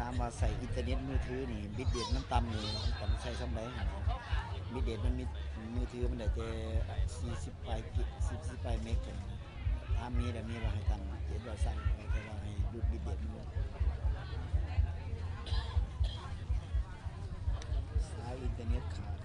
ຖາມວ່າໃຊ້ອິນເຕີເນັດມືຖືນີ້ ບິດເຣດມັນຕ່ຳນີ້ ຕ້ອງໃຊ້ສ່ຳໃດຫັ້ນນະ? ບິດເຣດມັນມີ ມືຖືມັນໄດ້ແຕ່ສີ່ສິບປາຍກິ ສີ່ສິບປາຍເມກ ຖ້າມີແລ້ວມີວ່າໃຫ້ຕັ້ງເຈັດຮ້ອຍຊາວໄປ ແຕ່ວ່າໃຫ້ຫຼຸດບິດເຣດມັນລົງ ສາຍອິນເຕີເນັດຂາດ.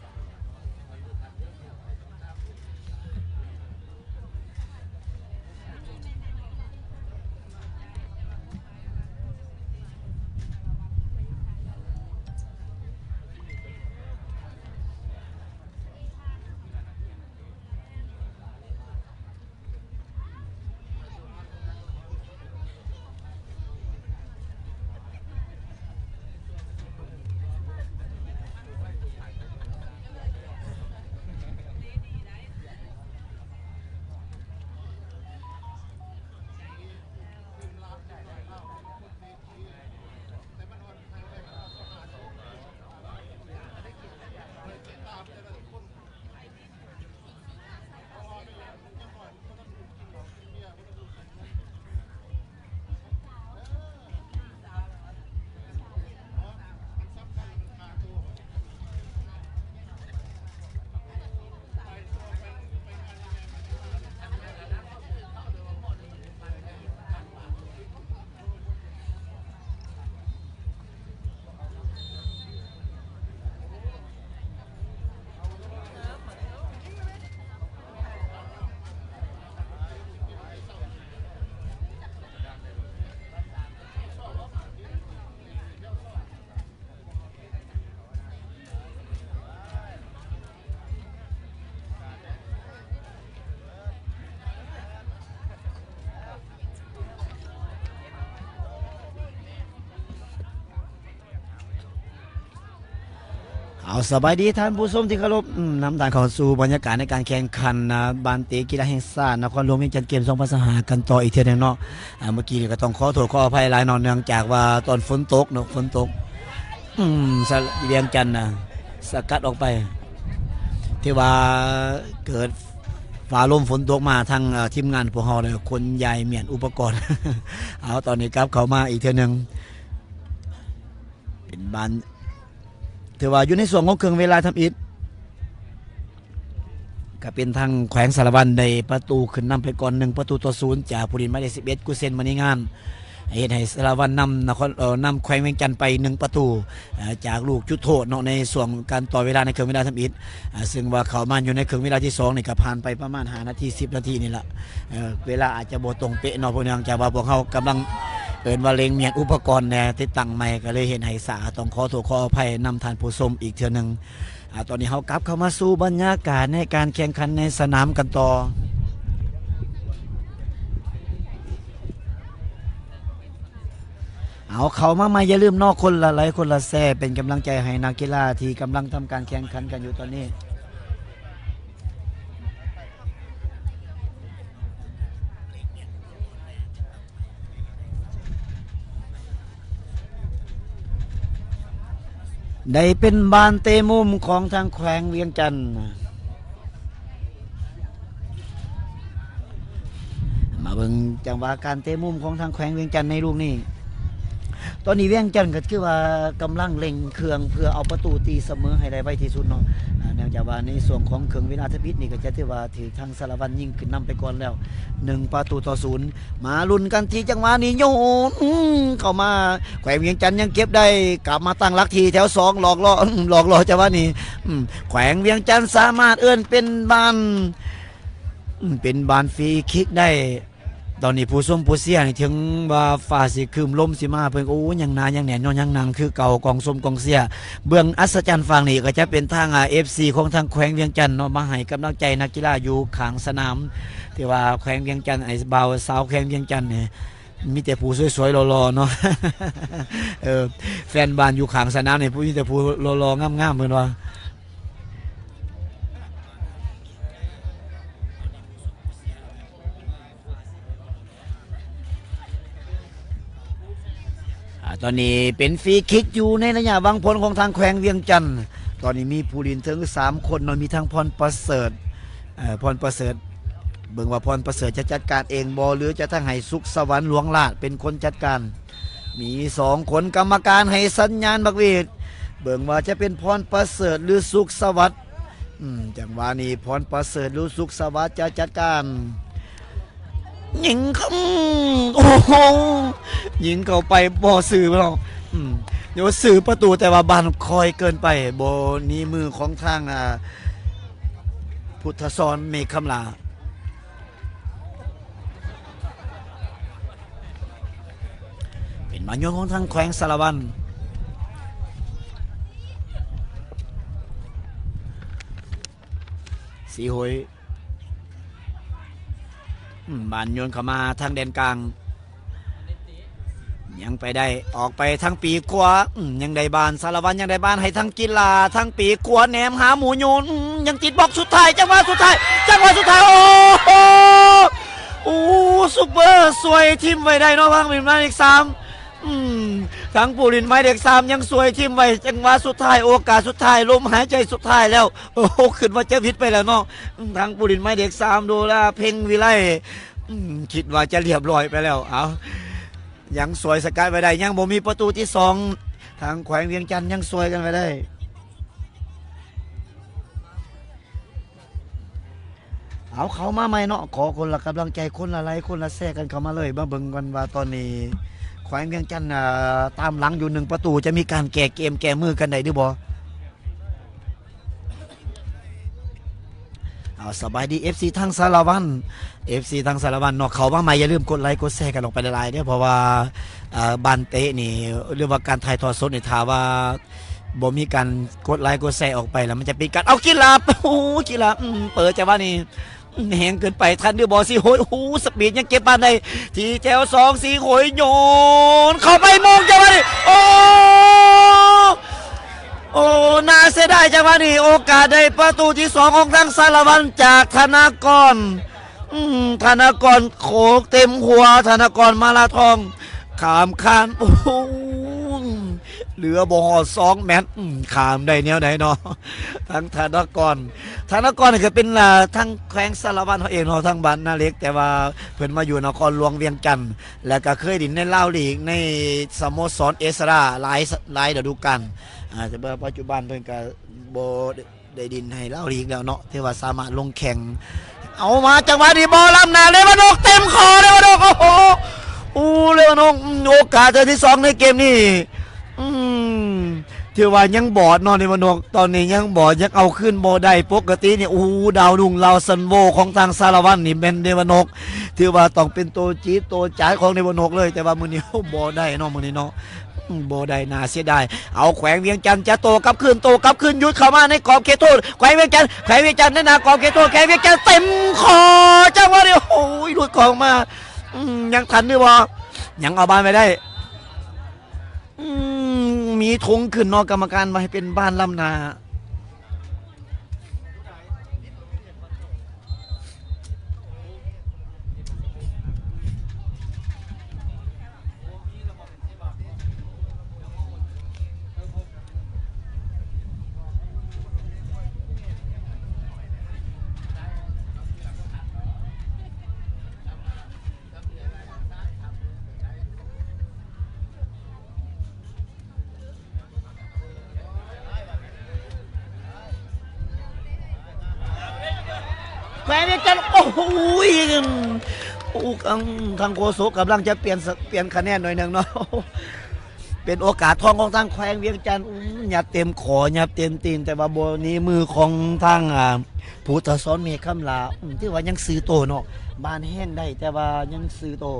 ເອົາ ສະບາຍດີທ່ານຜູ້ຊົມທີ່ເຄົາລົບ ອືມ ນຳທ່ານເຂົ້າສູ່ບັນຍາກາດໃນການແຂ່ງຂັນ ອາ ບານເຕະກິລາແຫ່ງຊາດນະຄອນຫຼວງວຽງຈັນເກມສອງພັນຊາວຫ້າກັນຕໍ່ອີກເທື່ອໜຶ່ງເນາະ. ອາ ເມື່ອກີ້ນີ້ກໍຕ້ອງຂໍໂທດຂໍອະໄພຫຼາຍເນາະ ເນື່ອງຈາກວ່າຕອນຝົນຕົກເນາະ ຝົນຕົກ ອືມ ສະ ວຽງຈັນນະ ສະກັດອອກໄປ ທີ່ວ່າເກີດຟ້າລົມຝົນຕົກມາ ທາງ ເອີ ທີມງານພວກເຮົາເລີຍຂົນຍ້າຍມ້ຽນອຸປະກອນ. ເອົາ ຕອນນີ້ກັບເຂົ້າມາອີກເທື່ອໜຶ່ງ ເປັນບານ ຖືວ່າຢູ່ໃນຊ່ວງຂອງເຄິ່ງເວລາທຳອິດ ກໍເປັນທາງແຂວງສາລະວັນໄດ້ປະຕູຂຶ້ນນຳໄປກ່ອນ ໜຶ່ງປະຕູຕໍ່ສູນ ຈາກຜູ້ຫຼິ້ນໝາຍເລກສິບເອັດ ກຸເຊນ ມະນີງາມ ເຮັດໃຫ້ສາລະວັນນຳນະຄອນ ເອີ ນຳແຂວງວຽງຈັນໄປ ໜຶ່ງປະຕູ ເອີ ຈາກລູກຈຸດໂທດເນາະ ໃນຊ່ວງການຕໍ່ເວລາໃນເຄິ່ງເວລາທຳອິດ ເຊິ່ງວ່າເຂົ້າມາຢູ່ໃນເຄິ່ງເວລາທີສອງນີ້ ກໍຜ່ານໄປປະມານຫ້ານາທີ ສິບນາທີນີ້ລະ ເອີ ເວລາອາດຈະບໍ່ຕົງເປະເນາະ ເນື່ອງຈາກວ່າພວກເຮົາກຳລັງ ເອີ້ນວ່າເລັ່ງມ້ຽນອຸປະກອນແດ່ ຕິດຕັ້ງໃໝ່ ກໍເລີຍເຮັດໃຫ້ຊ້າ ຕ້ອງຂໍໂທດຂໍອະໄພນຳທ່ານຜູ້ຊົມອີກເທື່ອໜຶ່ງ. ອາ ຕອນນີ້ເຮົາກັບເຂົ້າມາສູ່ບັນຍາກາດໃນການແຂ່ງຂັນໃນສະໜາມກັນຕໍ່. ເອົາ ເຂົ້າມາໃໝ່ ຢ່າລືມເນາະ ຄົນລະໄລ ຄົນລະແຊ ເປັນກຳລັງໃຈໃຫ້ນັກກິລາທີ່ກຳລັງທຳການແຂ່ງຂັນກັນຢູ່ຕອນນີ້. ໄດ້ເປັນບານເຕະມຸມຂອງທາງແຂວງວຽງຈັນ. ມາເບິ່ງຈັງຫວະການເຕະມຸມຂອງທາງແຂວງວຽງຈັນໃນລູກນີ້. ຕອນນີ້ວຽງຈັນກໍຄືວ່າກຳລັງເລັ່ງເຄື່ອງເພື່ອເອົາປະຕູຕີສະເໝີໃຫ້ໄດ້ໄວທີ່ສຸດເນາະ. ອາ ເນື່ອງຈາກວ່າໃນຊ່ວງຂອງເຄິ່ງເວລາທຳອິດນີ້ ກໍຈະຖືວ່າຖືກທາງສາລະວັນຍິງຂຶ້ນນຳໄປກ່ອນແລ້ວ ໜຶ່ງປະຕູຕໍ່ສູນ. ມາລຸ້ນກັນທີ່ຈັງຫວະນີ້ ໂຍນ ອືມ ເຂົ້າມາ ແຂວງວຽງຈັນຍັງເກັບໄດ້ ກັບມາຕັ້ງຫຼັກທີ່ແຖວສອງ ຫຼອກລໍ້ ອືມ ຫຼອກລໍ້ ຈັງຫວະນີ້ ອືມ ແຂວງວຽງຈັນສາມາດເອີ້ນເປັນບານ ອືມ ເປັນບານຟຣີຄິກໄດ້. ຕອນນີ້ຜູ້ຊົມຜູ້ເຊຍນີ້ ເຖິງວ່າຟ້າຊິຄຶ້ມ ລົມຊິມາ ເພິ່ນກໍ ໂອ້ ຍັງໜາຍັງແໜ້ນເນາະ ຍັງນັ່ງຄືເກົ່າ ກອງຊົມກອງເຊຍ. ເບື້ອງອັດສະຈັນຝັ່ງນີ້ກໍຈະເປັນທາງ ອາ ເອັຟຊີ ຂອງທາງແຂວງວຽງຈັນເນາະ ມາໃຫ້ກຳລັງໃຈນັກກິລາຢູ່ຂ້າງສະໜາມ. ຖືວ່າແຂວງວຽງຈັນ ໄອ້ບ່າວສາວແຂວງວຽງຈັນນີ້ ມີແຕ່ຜູ້ສວຍໆຫຼໍ່ໆເນາະ ເອີ ແຟນບານຢູ່ຂ້າງສະໜາມນີ້ ມີແຕ່ຜູ້ຫຼໍ່ໆງາມໆ ເພິ່ນວ່າ. ອາ ຕອນນີ້ເປັນຟຣີຄິກຢູ່ໃນໄລຍະຫວ່າງພົ້ນຂອງທາງແຂວງວຽງຈັນ. ຕອນນີ້ມີຜູ້ຫຼິ້ນເຖິງສາມຄົນເນາະ ມີທັງພອນປະເສີດ ເອີ ພອນປະເສີດ ເບິ່ງວ່າພອນປະເສີດຈະຈັດການເອງບໍ່ ຫຼືຈະທັງໃຫ້ສຸກສະຫວັນຫຼວງລາດເປັນຄົນຈັດການ. ມີສອງຄົນກຳມະການໃຫ້ສັນຍານບັກຫວີດ ເບິ່ງວ່າຈະເປັນພອນປະເສີດ ຫຼື ສຸກສະຫວັດ. ອືມ ຈັງຫວະນີ້ພອນປະເສີດ ຫຼື ສຸກສະຫວັດຈະຈັດການ ຍິງເຂົ້າ ໂອ້ໂຫ ຍິງເຂົ້າໄປບໍ່ຊື່ເນາະ. ອືມ ເດວ່າຊື່ປະຕູ ແຕ່ວ່າບານຄ່ອຍເກີນໄປ ບໍ່ໜີມືຂອງທາງ ອ່າ ພຸດທະສອນ ເມຄຳລາ. ເປັນບານໂຍນຂອງທາງແຂວງສາລະວັນ ສີໂຫຍ ອືມ ບານໂຍນເຂົ້າມາທາງແດນກາງ ຍັງໄປໄດ້ ອອກໄປທາງປີກຂວາ ອືມ ຍັງໄດ້ບານ ສາລະວັນຍັງໄດ້ບານໃຫ້ທາງກິລາ ທາງປີກຂວາແນມຫາໝູໂຍນ ອືມ ຍັງຕິດບລັອກ ສຸດທ້າຍ ຈັງຫວະສຸດທ້າຍ ຈັງຫວະສຸດທ້າຍ ໂອ້ໂຫ ໂອ້ ຊຸບເປີ ຊ່ວຍຖິ້ມໄວ້ໄດ້ເນາະ ທາງໝາຍເລກສາມ ອືມ ທາງຜູ້ຫຼິ້ນໝາຍເລກສາມຍັງຊ່ວຍຖິ້ມໄວ້ ຈັງຫວະສຸດທ້າຍ ໂອກາດສຸດທ້າຍ ລົມຫາຍໃຈສຸດທ້າຍແລ້ວ ໂອ້ ຄິດວ່າຈະຫວິດໄປແລ້ວເນາະ ທາງຜູ້ຫຼິ້ນໝາຍເລກສາມ ໂດລາ ເພັງວິໄລ ອືມ ຄິດວ່າຈະລຽບລ້ອຍໄປແລ້ວ ເອົາ ຍັງຊ່ວຍສະກັດໄວ້ໄດ້ ຍັງບໍ່ມີປະຕູທີສອງ ທາງແຂວງວຽງຈັນຍັງຊ່ວຍກັນໄວ້ໄດ້ ເອົາ ເຂົ້າມາໃໝ່ເນາະ ຂໍຄົນລະກຳລັງໃຈ ຄົນລະໄລ ຄົນລະແຊກັນເຂົ້າມາເລີຍ ມາເບິ່ງກັນວ່າຕອນນີ້ແຂວງວຽງຈັນ ອ່າ ຕາມຫຼັງຢູ່ໜຶ່ງປະຕູ ຈະມີການແກ້ເກມແກ້ມືກັນໄດ້ຫຼືບໍ່? ເອົາ ສະບາຍດີ ເອັຟຊີ ທາງສາລະວັນ ເອັຟຊີ ທາງສາລະວັນເນາະ ເຂົ້າມາໃໝ່ ຢ່າລືມກົດໄລກົດແຊກັນອອກໄປຫຼາຍໆເດີ້ ເພາະວ່າ ເອີ ບານເຕະນີ້ ຫຼືວ່າການຖ່າຍທອດສົດນີ້ ຖ້າວ່າບໍ່ມີການກົດໄລກົດແຊອອກໄປແລ້ວ ມັນຈະປິດກັນ ເອົາ ກິລາ ໂອ້ ກິລາ ອືມ ເປີດ ຈັງຫວະນີ້ ອືມ ແຮງເກີນໄປ ທັນຫຼືບໍ່ ສີໂຫຍ ໂອ້ ສະປີດ ຍັງເກັບບານໄດ້ ທີແຈວສອງ ສີໂຫຍ ໂຍນເຂົ້າໄປ ໂມງ ຈັງຫວະນີ້ ໂອ້ ໂອ້ ໜ້າເສຍດາຍ ຈັງຫວະນີ້ ໂອກາດໄດ້ປະຕູທີສອງຂອງທາງສາລະວັນ ຈາກ ທະນາກອນ ອືມ ທະນາກອນ ໂຂກເຕັມຫົວ ທະນາກອນ ມາລາທອງ ຂ້າມຄານ ໂອ້ໂຫ ເຫຼືອບໍ່ຮອດສອງແມັດ ອືມ ຂ້າມໄດ້ແນວໃດເນາະ ທາງທະນາກອນ ທະນາກອນນີ້ກໍເປັນ ອ່າ ທາງແຂວງສາລະວັນເຮົາເອງເນາະ ທາງບ້ານນາເຫຼັກ ແຕ່ວ່າເພິ່ນມາຢູ່ນະຄອນຫຼວງວຽງຈັນ ແລ້ວກໍເຄີຍຫຼິ້ນໃນລາວລີກ ໃນສະໂມສອນເອສລາ ຫຼາຍ ຫຼາຍລະດູການ ອ່າ ແຕ່ວ່າປັດຈຸບັນເພິ່ນກໍບໍ່ ໄດ້ຫຼິ້ນໃຫ້ລາວລີກແລ້ວເນາະ ຖືວ່າສາມາດລົງແຂ່ງ ເອົາມາ ຈັງຫວະນີ້ ບອລລ້ຳໜ້າ ເລວານອກ ເຕັມຂໍ້ ເລວານອກ ໂອ້ໂຫ ໂອ້ ເລວານອກ ອືມ ໂອກາດເທື່ອທີສອງໃນເກມນີ້ ອືມ ຖືວ່າຍັງບອດເນາະ ເລວານອກ ຕອນນີ້ຍັງບອດ ຍັງເອົາຄືນບໍ່ໄດ້ ປົກກະຕິນີ້ ໂອ້ໂຫ ດາວລຸງລາວຊັນໂວຂອງທາງສາລະວັນນີ້ແມ່ນເລວານອກ ຖືວ່າຕ້ອງເປັນໂຕຈີດໂຕຈາດຂອງເລວານອກເລີຍ ແຕ່ວ່າມື້ນີ້ ໂອ້ ບໍ່ໄດ້ເນາະ ມື້ນີ້ເນາະ. ອືມ ບໍ່ໄດ້ ໜ້າເສຍດາຍ ເອົາ ແຂວງວຽງຈັນຈະໂຕ້ກັບຄືນ ໂຕ້ກັບຄືນ ຢຸດເຂົ້າມາໃນກອບເຂດໂທດ ແຂວງວຽງຈັນ ແຂວງວຽງຈັນໃນໜ້າກອບເຂດໂທດ ແຂວງວຽງຈັນເຕັມຂໍ້ ຈັງຫວະນີ້ ໂອ້ຍ ຫຼຸດກອງມາ ອືມ ຍັງທັນຫຼືບໍ່ ຍັງເອົາບານໄວ້ໄດ້ ອືມ ມີທຸງຂຶ້ນເນາະ ກຳມະການວ່າໃຫ້ເປັນບານລ້ຳໜ້າ. ແຂວງວຽງຈັນ ໂອ້ໂຫ ໂອ້ ທາງ ທາງໂຄສົກກຳລັງຈະປ່ຽນ ປ່ຽນຄະແນນໜ້ອຍໜຶ່ງເນາະ ເປັນໂອກາດທອງຂອງທາງແຂວງວຽງຈັນ ອືມ ຫຍັບເຕັມຂໍ້ ຫຍັບເຕັມຕີນ ແຕ່ວ່າບໍ່ໜີມືຂອງທາງ ອ່າ ພຸດທະສອນ ເມຄຳລາ ອືມ ຖືວ່າຍັງຊື່ໂຕເນາະ ບານແຮງໄດ້ ແຕ່ວ່າຍັງຊື່ໂຕ. ແ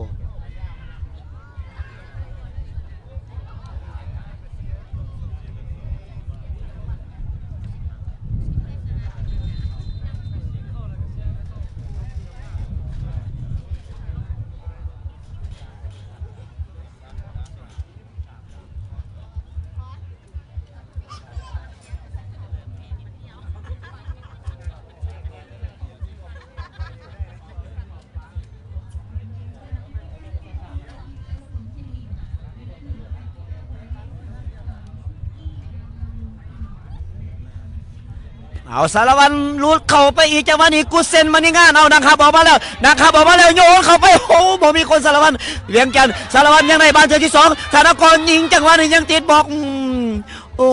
ເອົາ ສາລະວັນຫຼຸດເຂົ້າໄປອີກ ຈັງຫວະນີ້ ກຸເຊນ ມະນີງານ ເອົາ ນັກຂັບອອກມາແລ້ວ ນັກຂັບອອກມາແລ້ວ ໂຍນເຂົ້າໄປ ໂອ້ ບໍ່ມີຄົນ ສາລະວັນ ວຽງຈັນ ສາລະວັນຍັງໄດ້ບານເທື່ອທີສອງ ທະນາກອນຍິງ ຈັງຫວະນີ້ຍັງຕິດບລັອກ ອືມ ໂອ້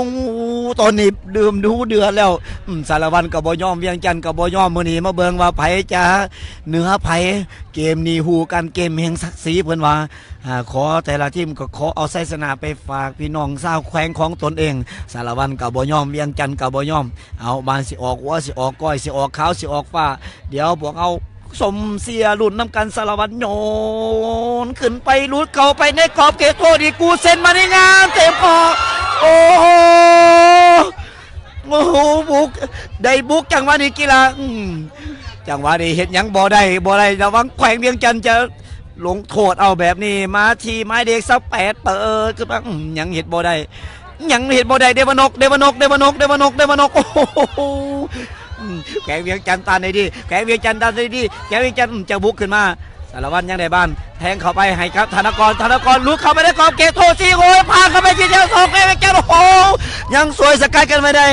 ຕອນນີ້ເລີ່ມດຸເດືອດແລ້ວ ອືມ ສາລະວັນກໍບໍ່ຍອມ ວຽງຈັນກໍບໍ່ຍອມ ມື້ນີ້ມາເບິ່ງວ່າໃຜຈະເໜືອໃຜ ເກມນີ້ຮູ້ກັນ ເກມແຫ່ງສັກສີ ເພິ່ນວ່າ ອາ ຂໍແຕ່ລະທີມກໍຂໍເອົາໄຊຊະນະໄປຝາກພີ່ນ້ອງຊາວແຂວງຂອງຕົນເອງ ສາລະວັນກໍບໍ່ຍອມ ວຽງຈັນກໍບໍ່ຍອມ ເອົາ ບານຊິອອກຫົວ ຊິອອກກ້ອຍ ຊິອອກຂາວ ຊິອອກຟ້າ ດຽວພວກເຮົາຊົມເຊຍລຸ້ນນຳກັນ ສາລະວັນໂຍນຂຶ້ນໄປ ຫຼຸດເຂົ້າໄປໃນກອບເຂດໂທດອີກ ກູເຊັນ ມານີງານ ເຕະອອກ ໂອ້ໂຫ ໂອ້ໂຫ ບຸກ ໄດ້ບຸກ ຈັງຫວະນີ້ກິລາ ອືມ ຈັງຫວະນີ້ເຮັດຫຍັງບໍ່ໄດ້ ບໍ່ໄດ້ ລະວັງແຂວງວຽງຈັນຈະລົງໂທດເອົາແບບນີ້ ມາທີ່ໝາຍເລກຊາວແປດ ເປີດຂຶ້ນມາ ອືມ ຍັງເຮັດບໍ່ໄດ້ ຍັງເຮັດບໍ່ໄດ້ ເດວານົກ ເດວານົກ ເດວານົກ ເດວານົກ ເດວານົກ ໂອ້ໂຫ ອືມ ແຂວງວຽງຈັນຕ້ານໄດ້ດີ ແຂວງວຽງຈັນຕ້ານໄດ້ດີ ແຂວງວຽງຈັນ ອືມ ຈະບຸກຂຶ້ນມາ ສາລະວັນຍັງໄດ້ບານ ແທງເຂົ້າໄປໃຫ້ກັບ ທະນາກອນ ທະນາກອນ ຫຼຸດເຂົ້າໄປໃນກອບເຂດໂທດ ຊິໂອ້ຍ ພາເຂົ້າໄປທີ່ແຖວສອງ ແຂວງວຽງຈັນ ໂອ້ໂຫ ຍັງສວຍສະກັດກັນໄວ້ໄດ້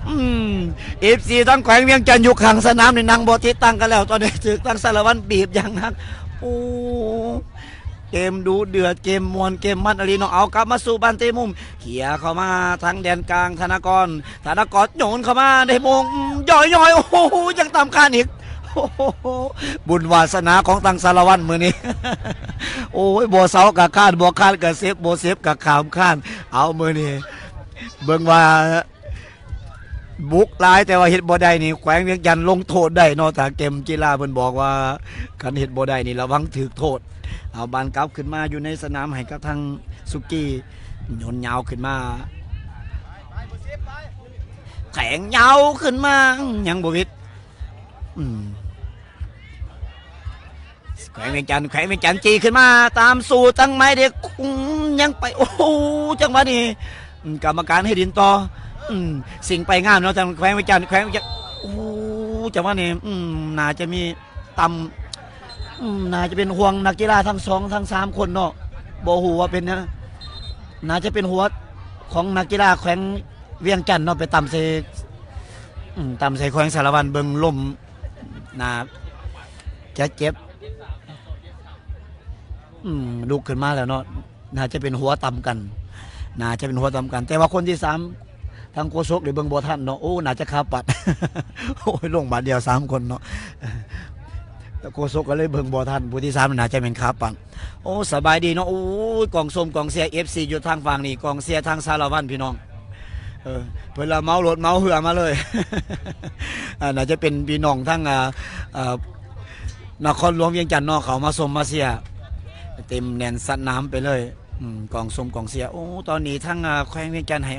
ອືມ ເອັຟຊີ ທັງແຂວງວຽງຈັນຢູ່ຂ້າງສະໜາມນີ້ນັ່ງບໍ່ຕິດຕັ້ງກັນແລ້ວ ຕອນນີ້ຖືກທັງສາລະວັນບີບຢ່າງໜັກ ໂອ້ ເກມດຸເດືອດ ເກມມ່ວນ ເກມມັນອີ່ຫຼີເນາະ ເອົາ ກັບມາສູ່ບານເຕະມຸມ ເຄຍເຂົ້າມາທາງແດນກາງ ທະນາກອນ ທະນາກອນໂຍນເຂົ້າມາ ໄດ້ໂມງ ອືມ ຍ້ອຍໆ ໂອ້ໂຫ ຍັງຕຳຄານອີກ ໂອ້ໂຫ ບຸນວາສະໜາຂອງທັງສາລະວັນມື້ນີ້ ໂອ້ຍ ບໍ່ເຊົາກະຄານ ບໍ່ຄານກະເຈັບ ບໍ່ເຈັບກະຂ້າມຄານ ເອົາ ມື້ນີ້ເບິ່ງວ່າ ບຸກຫຼາຍ ແຕ່ວ່າເຮັດບໍ່ໄດ້ນີ້ ແຂວງວຽງຈັນລົງໂທດໄດ້ເນາະ ຖ້າເກມກິລາເພິ່ນບອກວ່າ ຄັນເຮັດບໍ່ໄດ້ນີ້ລະວັງຖືກໂທດ ເອົາບານກັບຂຶ້ນມາຢູ່ໃນສະໜາມໃຫ້ກັບທາງສຸກີ ໂຍນຍາວຂຶ້ນມາ ແທງຍາວຂຶ້ນມາ ຍັງບໍ່ຫວິດ ອືມ ແຂວງວຽງຈັນ ແຂວງວຽງຈັນຈີ້ຂຶ້ນມາຕາມສູ່ຕັ້ງໄມ້ເດັກ ອືມ ຍັງໄປ ໂອ້ໂຫ ຈັງຫວະນີ້ ອືມ ກຳມະການໃຫ້ດິນຕໍ່ ອືມ ຊິງໄປງາມເນາະ ທາງແຂວງວຽງຈັນ ແຂວງວຽງຈັນ ໂອ້ໂຫ ຈັງຫວະນີ້ ອືມ ໜ້າຈະມີຕ່ຳ ອືມ ໜ້າຈະເປັນຫ່ວງນັກກິລາທັງສອງ ທັງສາມຄົນເນາະ ບໍ່ຮູ້ວ່າເປັນຫຍັງ ໜ້າຈະເປັນຫົວຂອງນັກກິລາແຂວງວຽງຈັນເນາະ ໄປຕ່ຳໃສ່ ອືມ ຕ່ຳໃສ່ແຂວງສາລະວັນ ເບິ່ງລົ້ມ ໜ້າຈະເຈັບ ອືມ ລຸກຂຶ້ນມາແລ້ວເນາະ ໜ້າຈະເປັນຫົວຕ່ຳກັນ ໜ້າຈະເປັນຫົວຕ່ຳກັນ ແຕ່ວ່າຄົນທີສາມ ທາງໂຄສົກໄດ້ເບິ່ງບໍ່ທັນເນາະ ໂອ້ ໜ້າຈະຂາປັດ ໂອ້ຍ ລົງບາດດຽວສາມຄົນເນາະ ໂຄສົກກໍເລີຍເບິ່ງບໍ່ທັນ ຜູ້ທີສາມໜ້າຈະແມ່ນຂາປັດ ໂອ້ ສະບາຍດີເນາະ ໂອ້ຍ ກອງຊົມກອງເຊຍ ເອັຟຊີ ຢູ່ທາງຝັ່ງນີ້ ກອງເຊຍທາງສາລະວັນ ພີ່ນ້ອງ ເອີ ເພິ່ນລະເໝົາລົດເໝົາເຮືອມາເລີຍ ອາ ໜ້າຈະເປັນພີ່ນ້ອງທາງ ອາ ອາ ນະຄອນຫຼວງວຽງຈັນເນາະ ເຂົ້າມາຊົມມາເຊຍ ເຕັມແໜ້ນສະໜາມໄປເລີຍ ອືມ ກອງຊົມກອງເຊຍ ໂອ້ ຕອນນີ້ທາງ ອາ ແຂວງວຽງຈັນໃຫ້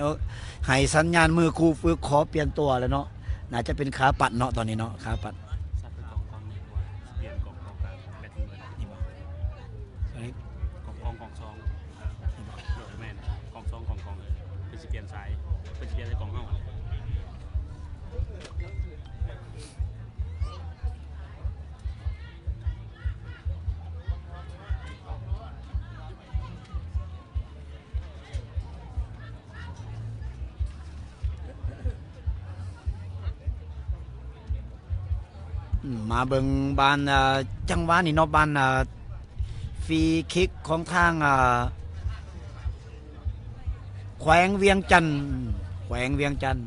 ໃຫ້ສັນຍານມືຄູຝຶກຂໍປ່ຽນຕົວແລ້ວເນາະ ໜ້າຈະເປັນຂາປັດເນາະ ຕອນນີ້ເນາະ ຂາປັດ. ກອງ ກອງ ກອງສອງ ແມ່ນ ກອງສອງ ກອງ ກອງ ເອີ ເພິ່ນຊິປ່ຽນສາຍ ເພິ່ນຊິປ່ຽນໃສ່ກອງເຮົາ ມາເບິ່ງບານ ເອີ ຈັງຫວະນີ້ເນາະ ບານ ເອີ ຟຣີຄິກຂອງທາງ ເອີ ແຂວງວຽງຈັນ ແຂວງວຽງຈັນ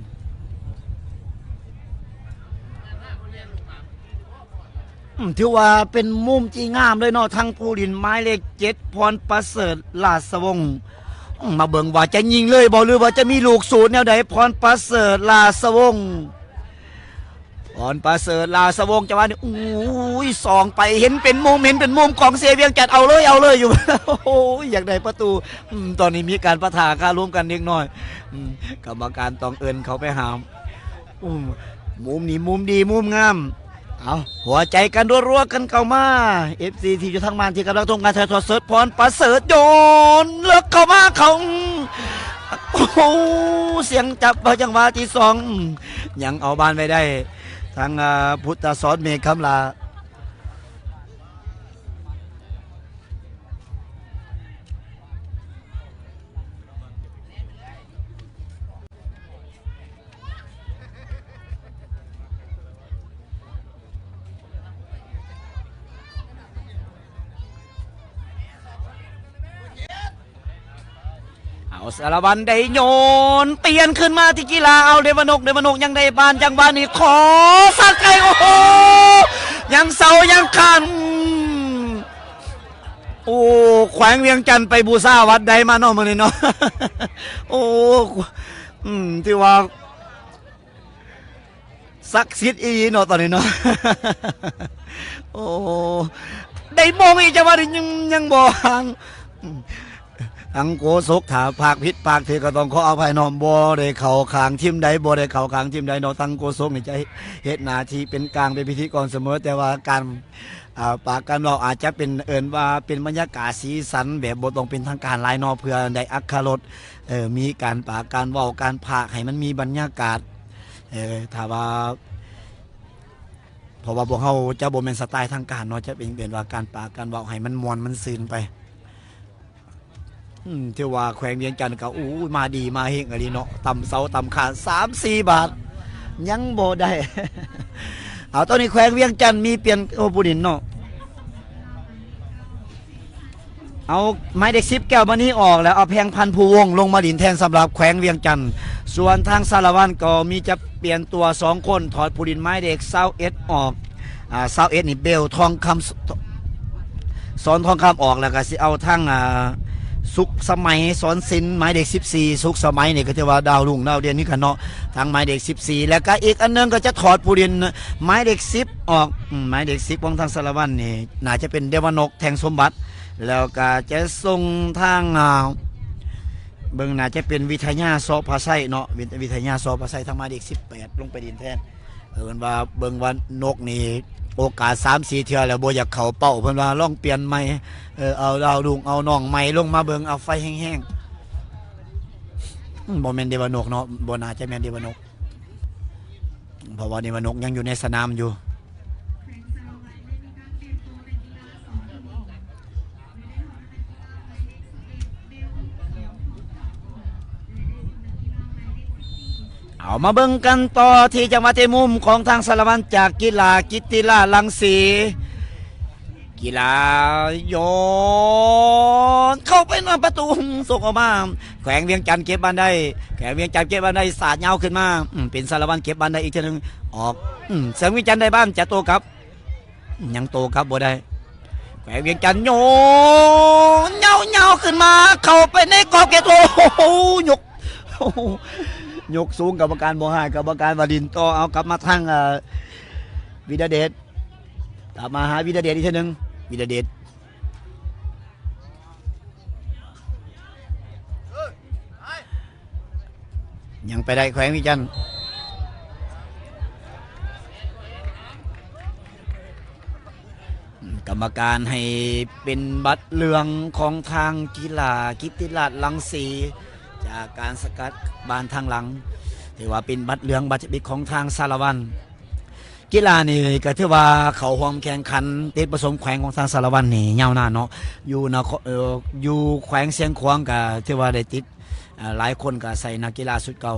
ອືມ ຖືວ່າເປັນມຸມທີ່ງາມເລີຍເນາະ ທາງຜູ້ຫຼິ້ນໝາຍເລກເຈັດ ພອນປະເສີດ ລາຊະວົງ ອືມ ມາເບິ່ງວ່າຈະຍິງເລີຍບໍ່ ຫຼືວ່າຈະມີລູກສູດແນວໃດ ພອນປະເສີດ ລາຊະວົງ ພອນປະເສີດ ລາຊະວົງ ຈັງຫວະນີ້ ໂອ້ຍ ສ່ອງໄປ ເຫັນເປັນມຸມ ເຫັນເປັນມຸມ ກອງເຊຍວຽງຈັນ ເອົາເລີຍ ເອົາເລີຍຢູ່ ໂອ້ຍ ຢາກໄດ້ປະຕູ ອືມ ຕອນນີ້ມີການປະທະຄາລົມກັນເລັກນ້ອຍ ອືມ ກຳມະການຕ້ອງເອີ້ນເຂົ້າໄປຫ້າມ ອືມ ມຸມນີ້ມຸມດີມຸມງາມ ເອົາ ຫົວໃຈກັນ ຣັວໆ ກັນເຂົ້າມາ ເອັຟຊີ ທີ່ຢູ່ທາງບ້ານທີ່ກຳລັງຊົມການຖ່າຍທອດສົດ ພອນປະເສີດ ໂຍນເລິກເຂົ້າມາ ເຂົ້າ ໂອ້ ສຽງຈັບເອົາ ຈັງຫວະທີສອງ ຍັງເອົາບານໄວ້ໄດ້ ທາງ ອາ ພຸດທະສອນ ເມກຄຳລາ. ເອົາ ສາລະວັນໄດ້ໂຍນປ່ຽນຂຶ້ນມາທີ່ກິລາ ເອົາ ເດວະນົກ ເດວະນົກຍັງໄດ້ບານ ຈັງຫວະນີ້ຂໍສັດໃສ່ ໂອ້ໂຫ ຍັງເສົາຍັງຄານ ໂອ້ ແຂວງວຽງຈັນໄປບູຊາວັດໃດມາເນາະມື້ນີ້ເນາະ ໂອ້ ອືມ ຖືວ່າ ສັກສິດອີ່ຫຼີເນາະຕອນນີ້ເນາະ ໂອ້ ໄດ້ໂມງອີກ ຈັງຫວະນີ້ຍັງ ຍັງບໍ່ຫາງ ທັງໂຄສົກ ຖ້າພາກຜິດພາກຖືກກໍຕ້ອງຂໍອະໄພເນາະ ບໍ່ໄດ້ເຂົ້າຂ້າງທີມໃດ ບໍ່ໄດ້ເຂົ້າຂ້າງທີມໃດເນາະ ທັງໂຄສົກນີ້ຈະເຮັດໜ້າທີ່ເປັນກາງ ເປັນພິທີກອນສະເໝີ ແຕ່ວ່າການ ອ່າ ປາກການເວົ້າອາດຈະເປັນ ເອີ້ນວ່າເປັນບັນຍາກາດສີສັນ ແບບບໍ່ຕ້ອງເປັນທາງການຫຼາຍເນາະ ເພື່ອໄດ້ອັດຕະລົດ ເອີ ມີການປາກການເວົ້າ ການພາກໃຫ້ມັນມີບັນຍາກາດ ເອີ ຖ້າວ່າ ເພາະວ່າພວກເຮົາຈະບໍ່ແມ່ນສະໄຕທາງການເນາະ ຈະເປັນ ເອີ້ນວ່າການປາກການເວົ້າໃຫ້ມັນມ່ວນມັນຊື່ນໄປ. ອືມ ຖືວ່າແຂວງວຽງຈັນກໍ ໂອ້ຍ ມາດີມາເຮງອີ່ຫຼີເນາະ ຕຳເສົາຕຳຄານສາມສີ່ບາດ ຍັງບໍ່ໄດ້ ເອົາ ຕອນນີ້ແຂວງວຽງຈັນມີປ່ຽນ ໂອ້ ຜູ້ຫຼິ້ນເນາະ ເອົາ ໝາຍເລກສິບ ແກ້ວມະນີອອກແລ້ວ ເອົາ ແພງພັນ ພູວົງ ລົງມາຫຼິ້ນແທນສຳລັບແຂວງວຽງຈັນ ສ່ວນທາງສາລະວັນກໍມີຈະປ່ຽນຕົວສອງຄົນ ຖອດຜູ້ຫຼິ້ນໝາຍເລກຊາວເອັດອອກ ອ່າ ຊາວເອັດນີ້ ເບວ ທອງຄຳ ສອນ ທອງຄຳອອກ ແລ້ວກໍຊິເອົາທັງ ອ່າ ສຸກສະໄໝ ສອນສິນ ໝາຍເລກສິບສີ່ ສຸກສະໄໝນີ້ກໍຖືວ່າດາວຮຸ່ງດາວເດັ່ນຄືກັນເນາະ ທັງໝາຍເລກສິບສີ່ ແລ້ວກໍອີກອັນໜຶ່ງກໍຈະຖອດຜູ້ຫຼິ້ນໝາຍເລກສິບອອກ ອືມ ໝາຍເລກສິບຂອງທາງສາລະວັນນີ້ ໜ້າຈະເປັນ ເດວະນົກ ແທ່ງສົມບັດ ແລ້ວກໍຈະສົ່ງທາງ ອ່າ ເບິ່ງໜ້າຈະເປັນວິທະຍາ ຊໍພາໄຊເນາະ ວິ ວິທະຍາ ຊໍພາໄຊ ທາງໝາຍເລກສິບແປດ ລົງໄປຫຼິ້ນແທນ ເອີ້ນວ່າເບິ່ງວ່ານົກນີ້ໂອກາດສາມສີ່ເທື່ອແລ້ວບໍ່ຢາກເຂົ້າເປົ້າ ເພິ່ນວ່າລອງປ່ຽນໃໝ່ ເອີ ເອົາດາວລຸງ ເອົານ້ອງໃໝ່ລົງມາເບິ່ງ ເອົາໄຟແຮງໆ ອືມ ບໍ່ແມ່ນເດວະນົກເນາະ ບໍ່ໜ້າຈະແມ່ນເດວະນົກ ເພາະວ່າເດວະນົກຍັງຢູ່ໃນສະໜາມຢູ່. ເອົາມາເບິ່ງກັນຕໍ່ທີ່ຈັງຫວະເຕະມຸມຂອງທາງສາລະວັນ ຈາກກິລາ ກິດຕິລາດ ລັງສີ ກິລາໂຍນເຂົ້າໄປນຳປະຕູ ສົ່ງອອກມາ ແຂວງວຽງຈັນເກັບບານໄດ້ ແຂວງວຽງຈັນເກັບບານໄດ້ ສາດຍາວຂຶ້ນມາ ອືມ ເປັນສາລະວັນເກັບບານໄດ້ອີກເທື່ອໜຶ່ງ ອອກ ອືມ ເສີມວຽງຈັນໄດ້ບານ ຈະໂຕ້ກັບ ຍັງໂຕ້ກັບບໍ່ໄດ້ ແຂວງວຽງຈັນໂຍນຍາວໆຂຶ້ນມາ ເຂົ້າໄປໃນກອບເຂດໂທດ ໂອ້ໂຫ ຍົກ ໂອ້ໂຫ ຍົກສູງ ກຳມະການບໍ່ໃຫ້ ກຳມະການວ່າຫຼິ້ນຕໍ່ ເອົາກັບມາທາງ ເອີ ວິລະເດດ ກັບມາຫາວິລະເດດອີກເທື່ອໜຶ່ງ ວິລະເດດ ຍັງໄປໄດ້ແຂວງວຽງຈັນ ກຳມະການໃຫ້ເປັນບັດເຫຼືອງຂອງທາງກິລາ ກິດຕິລາດ ລັງສີ ຈາກການສະກັດບານທາງຫຼັງ ຖືວ່າເປັນບັດເຫຼືອງ ບັດເຈັບອີກຂອງທາງສາລະວັນ. ກິລານີ້ກໍຖືວ່າເຂົ້າຮ່ວມແຂ່ງຂັນຕິດປະສົມແຂວງຂອງທາງສາລະວັນນີ້ຍາວນານເນາະ ຢູ່ນະຄອນ ເອີ ຢູ່ແຂວງຊຽງຂວາງກໍຖືວ່າໄດ້ຕິດ ອ່າ ຫຼາຍຄົນກໍໃສ່ນັກກິລາຊຸດເກົ່າ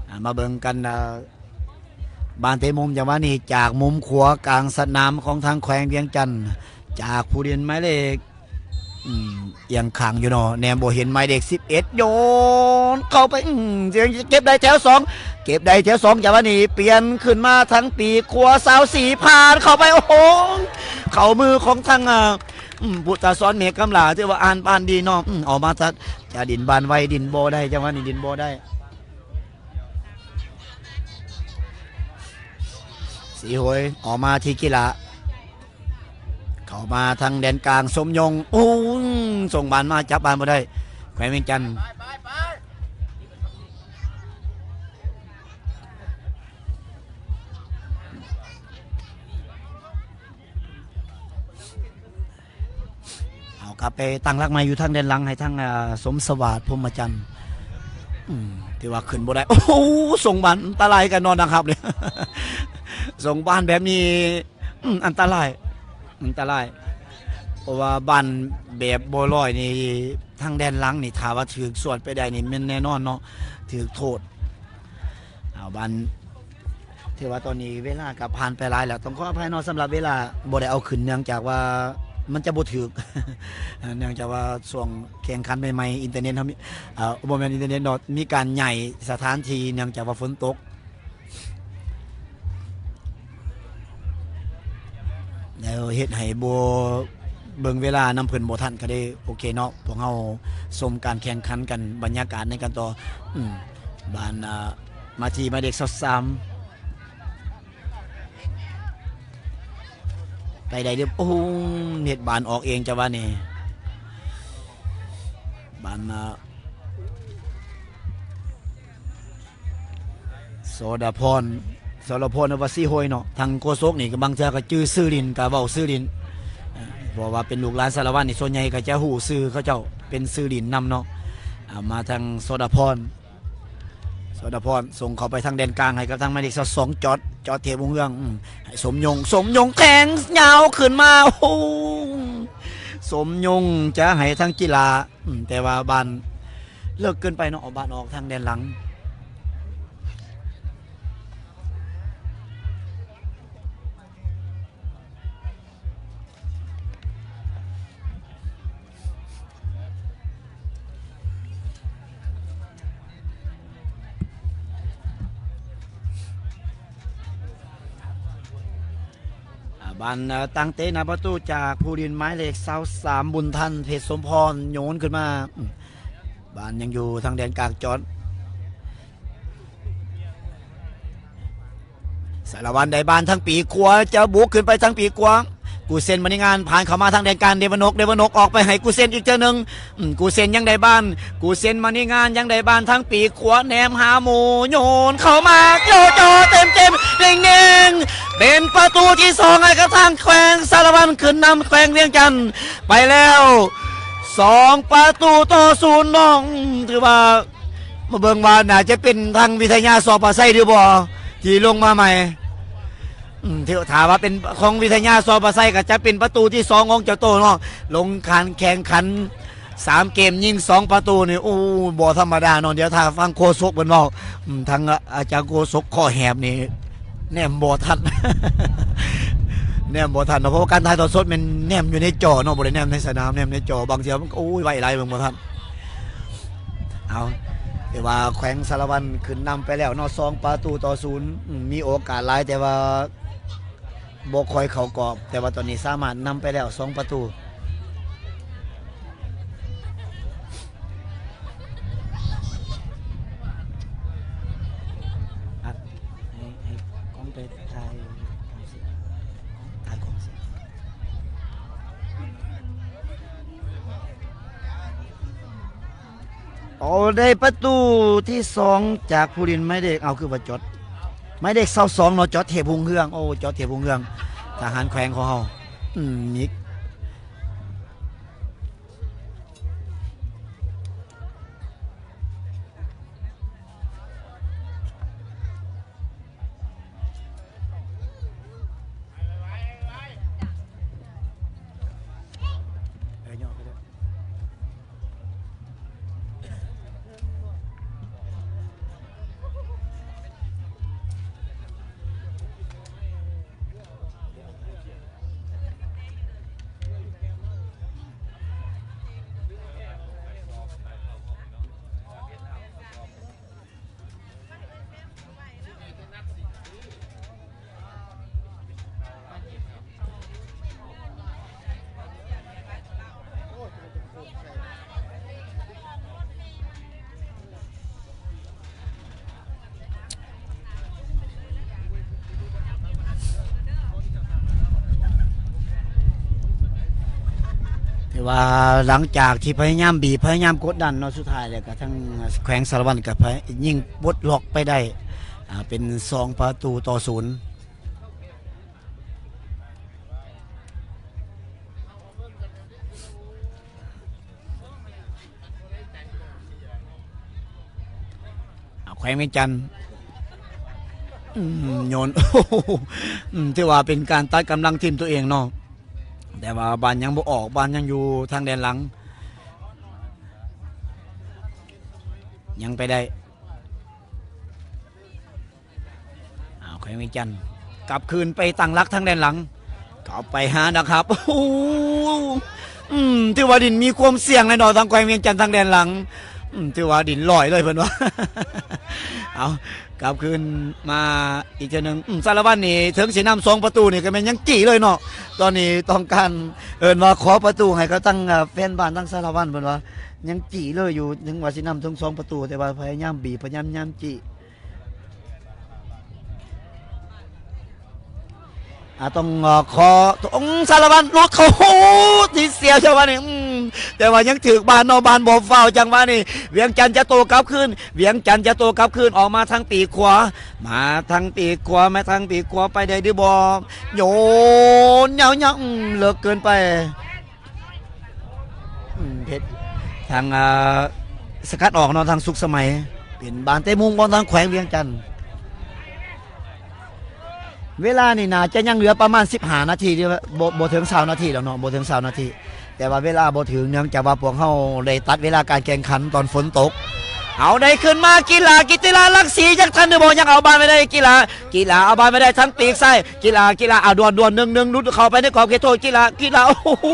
ອ່າ ມາເບິ່ງກັນ ອ່າ ບານເຕະມຸມຈັງຫວະນີ້ ຈາກມຸມຂວາກາງສະໜາມຂອງທາງແຂວງວຽງຈັນ ຈາກຜູ້ຫຼິ້ນໝາຍເລກ ອືມ ອຽງຂ້າງຢູ່ເນາະ ແນມບໍ່ເຫັນໝາຍເລກສິບເອັດ ໂຍນເຂົ້າໄປ ອືມ ເກັບໄດ້ແຖວສອງ ເກັບໄດ້ແຖວສອງ ຈັງຫວະນີ້ປ່ຽນຂຶ້ນມາທາງປີກຂວາ ຊາວສີ່ ຜ່ານເຂົ້າໄປ ໂອ້ໂຫ ເຂົ້າມືຂອງທາງ ອາ ອືມ ພຸດທະສອນ ເມກກຳລາ ຖືວ່າອ່ານບານດີເນາະ ອືມ ເອົາມາຈະ ຈະດິນບານໄວ ດິນບໍ່ໄດ້ ຈັງຫວະນີ້ດິນບໍ່ໄດ້ ສີໂຫຍ ອອກມາທີ່ກິລາ ເຂົ້າມາທາງແດນກາງ ສົມຍົງ ໂອ້ ສົ່ງບານມາ ຈັບບານບໍ່ໄດ້ ແຂວງວຽງຈັນ ເອົາກັບໄປຕັ້ງຫຼັກໃໝ່ຢູ່ທາງແດນຫຼັງ ໃຫ້ທາງ ອ່າ ສົມສະຫວາດ ພົມມະຈັນ ອືມ ຖືວ່າຂຶ້ນບໍ່ໄດ້ ໂອ້ໂຫ ສົ່ງບານອັນຕະລາຍກັນເນາະ ນະຄັບ ສົ່ງບານແບບນີ້ ອືມ ອັນຕະລາຍ ອັນຕະລາຍ ເພາະວ່າບານແບບບໍ່ລອຍນີ້ ທາງແດນຫຼັງນີ້ ຖ້າວ່າຖືກສວດໄປໄດ້ນີ້ ແມ່ນແນ່ນອນເນາະ ຖືກໂທດ ເອົາບານ ຖືວ່າຕອນນີ້ເວລາກໍຜ່ານໄປຫຼາຍແລ້ວ ຕ້ອງຂໍອະໄພເນາະ ສຳລັບເວລາບໍ່ໄດ້ເອົາຂຶ້ນ ເນື່ອງຈາກວ່າ ມັນຈະບໍ່ຖືກ ເນື່ອງຈາກວ່າຊ່ວງແຂ່ງຂັນໃໝ່ໆ ອິນເຕີເນັດເຮົາມີ ເອີ ບໍ່ແມ່ນອິນເຕີເນັດເນາະ ມີການຍ້າຍສະຖານທີ່ ເນື່ອງຈາກວ່າຝົນຕົກ ແລ້ວເຮັດໃຫ້ບໍ່ເບິ່ງເວລານຳເພິ່ນບໍ່ທັນ ກໍເລີຍ ໂອເຄເນາະ ພວກເຮົາຊົມການແຂ່ງຂັນກັນ ບັນຍາກາດໃນການຕໍ່ ອືມ ບານ ອາ ມາທີ່ໝາຍເລກຊາວສາມ ໄປໄດ້ເດີ້ ໂອ້ ເຮັດບານອອກເອງ ຈັງຫວະນີ້ ບານ ອາ ໂສດາພອນ ໂສດາພອນ ວ່າຊິໂຮຍເນາະ ທາງໂຄສົກນີ້ກໍບາງເທື່ອກໍຈື່ຊື່ຫຼິ້ນ ກໍເວົ້າຊື່ຫຼິ້ນ ເພາະວ່າເປັນລູກຫຼານສາລະວັນນີ້ ສ່ວນໃຫຍ່ກໍຈະຮູ້ຊື່ເຂົາເຈົ້າ ເປັນຊື່ຫຼິ້ນນຳເນາະ ອາ ມາທາງໂສດາພອນ ໂສດາພອນ ສົ່ງເຂົ້າໄປທາງແດນກາງໃຫ້ກັບທາງໝາຍເລກຊາວສອງ ຈອດ ຈອດເທບຮຸ່ງເຮືອງ ອືມ ໃຫ້ສົມຍົງ ສົມຍົງແທງຍາວຂຶ້ນມາ ໂອ້ ສົມຍົງຈະໃຫ້ທາງກິລາ ອືມ ແຕ່ວ່າບານເລິກເກີນໄປເນາະ ເອົາບານອອກທາງແດນຫຼັງ. ອາ ບານ ເອີ ຕັ້ງເຕະໜ້າປະຕູຈາກຜູ້ຫຼິ້ນໝາຍເລກຊາວສາມ ບຸນທັນ ເພັດສົມພອນ ໂຍນຂຶ້ນມາ ບານຍັງຢູ່ທາງແດນກາງ ຈອດ ສາລະວັນໄດ້ບານທາງປີກຂວາ ຈະບຸກຂຶ້ນໄປທາງປີກຂວາ ກູເຊນ ມະນີງານ ຜ່ານເຂົ້າມາທາງແດນກາງ ເດວະນົກ ເດວະນົກອອກໄປໃຫ້ກູເຊນອີກເທື່ອໜຶ່ງ ອືມ ກູເຊນຍັງໄດ້ບານ ກູເຊນ ມະນີງານ ຍັງໄດ້ບານທາງປີກຂວາ ແນມຫາໝູ່ ໂຍນເຂົ້າມາ ໂຈະເຕັມໆ ເໜັງໆ ເປັນປະຕູທີສອງໃຫ້ກັບທາງແຂວງສາລະວັນ ຂຶ້ນນຳແຂວງວຽງຈັນໄປແລ້ວ ສອງປະຕູຕໍ່ສູນເນາະ ອືມ ຖືວ່າ ມາເບິ່ງວ່າໜ້າຈະເປັນທາງວິທະຍາ ຊໍປາໄຊ ຫຼືບໍ່ ທີ່ລົງມາໃໝ່ ອືມ ຖ້າວ່າເປັນຂອງວິທະຍາ ຊໍປາໄຊ ກໍຈະເປັນປະຕູທີສອງຂອງເຈົ້າໂຕເນາະ ລົງການແຂ່ງຂັນສາມເກມ ຍິງສອງປະຕູນີ້ ໂອ້ ບໍ່ທຳມະດາເນາະ ດຽວຖ້າຟັງໂຄສົກເພິ່ນເວົ້າ ອືມ ທາງອາຈານໂຄສົກ ຂໍ້ແຫບນີ້ ແນມບໍ່ທັນ ແນມບໍ່ທັນເນາະ ເພາະວ່າການຖ່າຍທອດສົດແມ່ນແນມຢູ່ໃນຈໍເນາະ ບໍ່ໄດ້ແນມໃນສະໜາມ ແນມໃນຈໍ ບາງເທື່ອມັນກໍ ໂອ້ຍ ໄວຫຼາຍ ເບິ່ງບໍ່ທັນ ເອົາ ຖືວ່າແຂວງສາລະວັນຂຶ້ນນຳໄປແລ້ວເນາະ ສອງປະຕູຕໍ່ສູນ ອືມ ມີໂອກາດຫຼາຍ ແຕ່ວ່າບໍ່ຄ່ອຍເຂົ້າກອບ ແຕ່ວ່າຕອນນີ້ສາມາດນຳໄປແລ້ວສອງປະຕູ. ໃຫ້ ໃຫ້ກ້ອງໄປຖ່າຍ ຖ່າຍກ້ອງເສຍ ໂອ້ ໄດ້ປະຕູທີສອງຈາກຜູ້ຫຼິ້ນໝາຍເລກ ເອົາ ຄືວ່າຈອດ ໝາຍເລກຊາວສອງເນາະ ຈອດເທບຮຸ່ງເຮືອງ ໂອ້ ຈອດເທບຮຸ່ງເຮືອງ ທະຫານແຂວງຂອງເຮົາ ອືມ ມີ ແຕ່ວ່າຫຼັງຈາກທີ່ພະຍາຍາມບີບ ພະຍາຍາມກົດດັນເນາະ ສຸດທ້າຍແລ້ວກໍທາງແຂວງສາລະວັນກໍພະ ຍິງປົດລັອກໄປໄດ້ ອ່າ ເປັນສອງປະຕູຕໍ່ສູນ. ເອົາ ແຂວງວຽງຈັນ ອືມ ໂຍນ ອືມ ຖືວ່າເປັນການຕັດກຳລັງທີມຕົວເອງເນາະ ແຕ່ວ່າບານຍັງບໍ່ອອກ ບານຍັງຢູ່ທາງແດນຫຼັງ ຍັງໄປໄດ້. ອ້າວ ແຂວງວຽງຈັນ ກັບຄືນໄປຕັ້ງຫຼັກທາງແດນຫຼັງ ເອົາໄປຫານະຄັບ. ໂອ້ໂຫ ອືມ ຖືວ່າດິນມີຄວາມສ່ຽງແລ້ວເນາະ ທາງແຂວງວຽງຈັນທາງແດນຫຼັງ. ອືມ ຖືວ່າດິນລອຍເລີຍເພິ່ນວ່າ. ເອົາ ກັບຄືນມາອີກເທື່ອໜຶ່ງ. ອືມ ສາລະວັນນີ້ເຖິງຊິນຳສອງປະຕູນີ້ກໍແມ່ນຍັງຈີ້ເລີຍເນາະ. ຕອນນີ້ຕ້ອງການ ເອີ້ນວ່າຂໍປະຕູໃຫ້ກັບທາງ ເອີ ແຟນບ້ານທາງສາລະວັນ ເພິ່ນວ່າຍັງຈີ້ເລີຍຢູ່. ເຖິງວ່າຊິນຳເຖິງສອງປະຕູ ແຕ່ວ່າພະຍາຍາມບີບ ພະຍາຍາມຍາມຈີ້. ອາ ຕ້ອງ ເອີ ຂໍ ອືມ ສາລະວັນຫຼຸດເຂົ້າ ໂອ້ ຕິດສຽວຈັງຫວະນີ້. ອືມ ແຕ່ວ່າຍັງຖືກບານເນາະ ບານບໍ່ຟາວ. ຈັງຫວະນີ້ວຽງຈັນຈະໂຕ້ກັບຄືນ ວຽງຈັນຈະໂຕ້ກັບຄືນ ອອກມາທາງປີກຂວາ ມາທາງປີກຂວາ ມາທາງປີກຂວາ ໄປໄດ້ຫຼືບໍ່? ໂຍນຍາວໆ ອືມ ເລິກເກີນໄປ. ອືມ ເພັດ ທາງ ອາ ສະກັດອອກເນາະ ທາງສຸກສະໄໝ. ເປັນບານເຕະມຸມຂອງທາງແຂວງວຽງຈັນ. ເວລານີ້ໜ້າຈະຍັງເຫຼືອປະມານສິບຫ້ານາທີ ຫຼືວ່າບໍ່ ບໍ່ເຖິງຊາວນາທີດອກເນາະ ບໍ່ເຖິງຊາວນາທີ. ແຕ່ວ່າເວລາບໍ່ຖືກ ເນື່ອງຈາກວ່າພວກເຮົາໄດ້ຕັດເວລາການແຂ່ງຂັນຕອນຝົນຕົກ. ເອົາ ໄດ້ຄືນມາ ກິລາ ກິດຕິລາ ລັງສີ ຍັງທັນຢູ່ບໍ່? ຍັງເອົາບານໄວ້ໄດ້ ກິລາ ກິລາເອົາບານໄວ້ໄດ້ທາງປີກຊ້າຍ. ກິລາ ກິລາ ເອົາ ດ່ວນໆ ໜຶ່ງໜຶ່ງ ຫຼຸດເຂົ້າໄປໃນຂອບເຂດໂທດ. ກິລາ ກິລາ ໂອ້ໂຫ